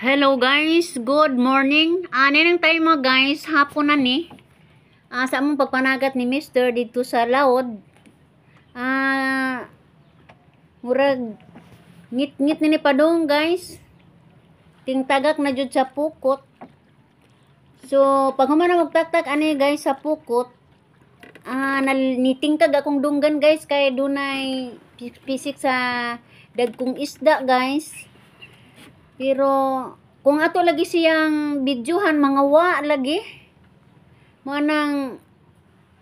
Hello guys, good morning. Ani nang time mo guys, hapon na ni. Sa among pagpanagat ni Mister dito sa Laod. Murag ngit-ngit ni padong guys. Tingtagak na jud sa pukot. So pag human na magtaktak ani guys sa pukot, nitingkag akong dunggan guys kay dunay pisik sa dagkong isda guys. Pero kung ato lagi siyang videohan mga wa lagi. Mo nang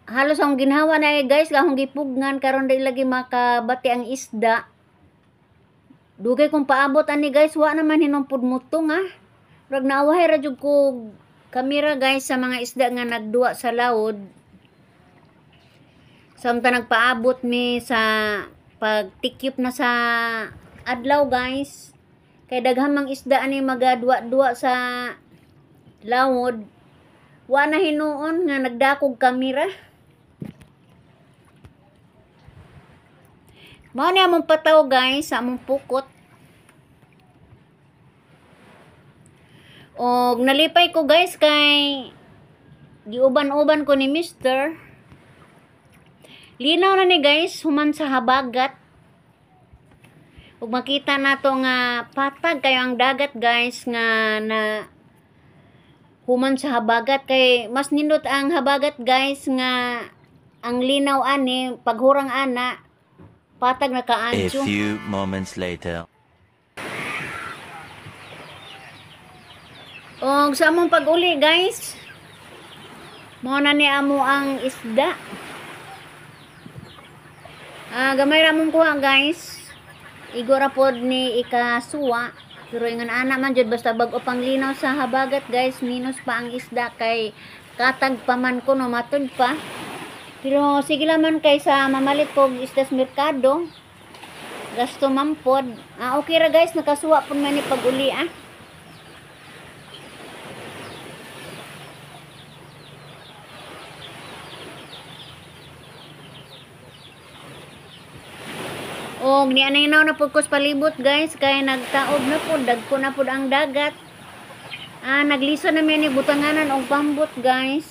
halos ang ginhawa na guys akong gipugnan karon di lagi makabati ang isda. Dugay kong paabot ani guys, wa naman hinumpod mutong ah. Murag naawahay ra jud ko kamera guys sa mga isda nga nagduwa sa laod. Samtang nagpaabot mi sa pagtikyop na sa adlaw guys. Kay daghan mang isda ani magadwa-duwa sa lawod. Wa na hinuon nga nagdakog kamera. Mao ni among pataw guys sa among pukot. Og nalipay ko guys kay giuban-uban ko ni Mister. Linaw na ni guys human sa habagat. Ug makita nato nga patag kayo ang dagat guys nga na human sa habagat kay mas nindot ang habagat guys nga ang linaw ani paghurang ana patag na kaadyo. A few moments later. Og sa among pag-uli guys, mao na ni amo ang isda. Gamay ra mong kuha guys. Igo ra pod ni ikasuwa pero ingon ana man jud basta bag-o pang linaw sa habagat guys, minus pa ang isda kay katag pa man kuno matud pa. Pero sige lang man kay sa mamalit kog isda sa merkado gasto man pod. Okay ra guys, nakasuwa pud man ni pag-uli ah. Og nianinaw na pud ko sa palibot guys kay nagtaob na pud, dagko na pud ang dagat. Nagliso na mi ni butanganan og pambot guys.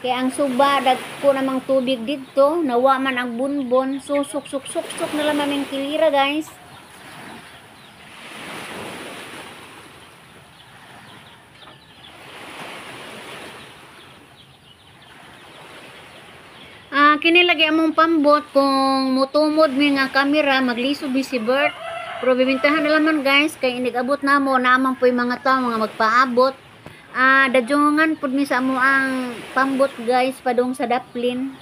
Kay ang suba dagko namang tubig didto, nawa man ang bunbon, susuk suk suk suk na lang maming kilira guys. Kini lagi among pambot kung mutumod mi nga kamera maglisod mi si Bert. Pero bibintahan na laman guys kay inigabot namo naman po'y mga tao nga magpaabot. Dadyongan pud mi sa amo ang pambot guys padung sa Daplin.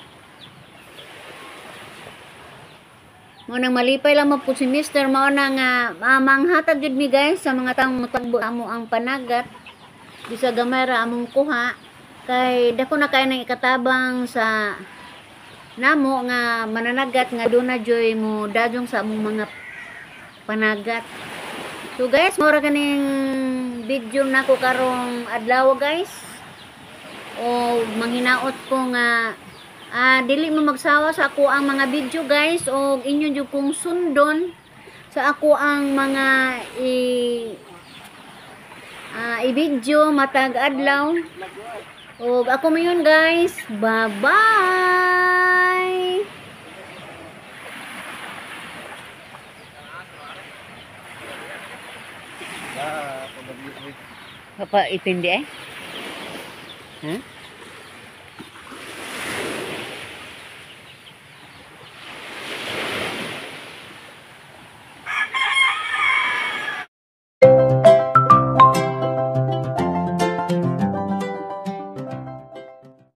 Mao nang malipay lang mo pud si Mister, mao na nga manghatag jud mi guys sa mga taong motagbo amo ang panagat. Bisag gamay ra among kuha kay dako na kay nang ikatabang sa namo nga mananagat nga duna joy mo dadyong sa among mga panagat. So guys, mao ra kaning video nako karong adlaw guys. O manghinaot ko nga dili mo magsawa sa ako ang mga video guys og inyo jud kong sundon sa ako ang mga i-video matag adlaw. Og ako mayon guys. Bye-bye. Papa ipindi eh? Huh?